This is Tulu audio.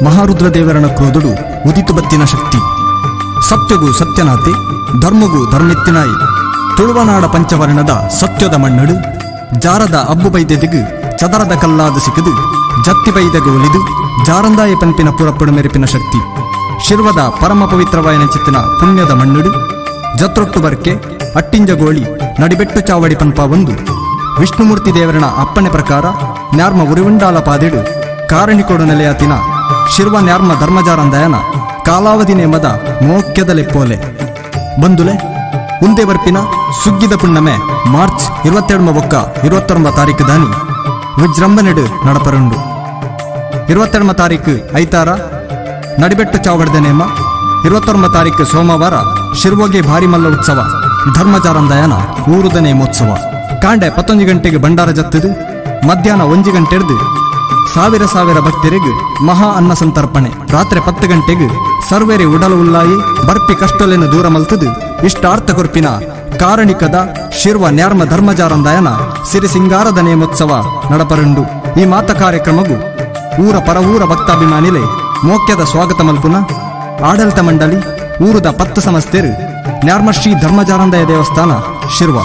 ಮಹಾರುದ್ರ ದೇವರನ ಕ್ರೋಧುಡು ಉದಿತು ಬತ್ತಿನ ಶಕ್ತಿ. ಸತ್ಯಗು ಸತ್ಯನಾತೆ, ಧರ್ಮಗು ಧರ್ಮೆತ್ತಿನಾಯಿ. ತುಳುವನಾಡ ಪಂಚವರ್ಣದ ಸತ್ಯದ ಮಣ್ಣಡು ಜಾರದ ಅಬ್ಬು ಬೈದೆದಿಗು ಚದರದ ಕಲ್ಲಾದ ಸಿಕ್ಕದು ಜತ್ತಿ ಬೈದಗು ಒಲಿದು ಜಾರಂದಾಯ ಪಂಪಿನ ಪುರಪ್ಪಡು ಮೆರುಪಿನ ಶಕ್ತಿ. ಶಿರ್ವದ ಪರಮ ಪವಿತ್ರವಾಯನ ಚಿತ್ತಿನ ಪುಣ್ಯದ ಮಣ್ಣುಡು ಜತ್ರೊಟ್ಟು ಬರ್ಕೆ ಅಟ್ಟಿಂಜಗೋಳಿ ನಡಿಬೆಟ್ಟು ಚಾವಡಿ ಪಂಪ ಒಂದು ವಿಷ್ಣುಮೂರ್ತಿ ದೇವರನ ಅಪ್ಪಣೆ ಪ್ರಕಾರ ನ್ಯಾರ್ಮ ಉರಿವುಂಡಾಲ ಪಾದಿಡು ಕಾರಣಿಕೋಡು ನೆಲೆಯಾತಿನ ಶಿರ್ವ ನ್ಯಾರ್ಮ ಧರ್ಮಜಾರಂದಯನ ಕಾಲಾವಧಿ ನೇಮದ ಮೋಕ್ಯದ ಲೆಪ್ಪೋಲೆ ಬಂದುಲೆ ಉಂದೆ ಬರ್ಪಿನ ಸುಗ್ಗಿದ ಪುಣ್ಣಮೆ ಮಾರ್ಚ್ 22 ಬೊಕ್ಕ 29 ತಾರೀಕು ದಾನಿ ವಿಜೃಂಭಣೆಡು ನಡಪರುಂಡು. 22 ತಾರೀಕು ಐತಾರ ನಡಿಬೆಟ್ಟು ಚಾವಡದ ನೇಮ, 29 ತಾರೀಕು ಸೋಮವಾರ ಶಿರ್ವೋಗೆ ಭಾರಿ ಮಲ್ಲ ಉತ್ಸವ ಧರ್ಮಜಾರಂದಯನ ಊರುದ ನೇಮೋತ್ಸವ. ಕಾಂಡೆ 11 ಗಂಟೆಗೆ ಭಂಡಾರ ಜತ್ತದು, ಮಧ್ಯಾಹ್ನ 1 ಗಂಟೆಡ್ದು ಸಾವಿರ ಸಾವಿರ ಭಕ್ತರಿಗೆ ಮಹಾ ಅನ್ನ ಸಂತರ್ಪಣೆ. ರಾತ್ರಿ 10 ಗಂಟೆಗೆ ಸರ್ವೇರಿ ಉಡಲು ಉಲ್ಲಾಯಿ ಬರ್ಪಿ ಕಷ್ಟಲೆನ ದೂರ ಮಲ್ತದು ಇಷ್ಟಾರ್ಥ ಕೊರ್ಪಿನ ಕಾರಣಿಕದ ಶಿರ್ವ ನ್ಯಾರ್ಮ ಧರ್ಮಜಾರಂದಯನ ಸಿರಿಸಿಂಗಾರದ ನೇಮೋತ್ಸವ ನಡಪರುಂಡು. ಈ ಮಾತ ಕಾರ್ಯಕ್ರಮಗೂ ಊರ ಪರವೂರ ಭಕ್ತಾಭಿಮಾನಿಲೆ ಮೋಕ್ಯದ ಸ್ವಾಗತ ಮಲ್ಪುನ ಆಡಳಿತ ಮಂಡಳಿ ಊರುದ 10 ಸಂಸ್ಥೆರು ನ್ಯಾರ್ಮಶ್ರೀ ಧರ್ಮಜಾರಂದಯ ದೇವಸ್ಥಾನ ಶಿರ್ವ.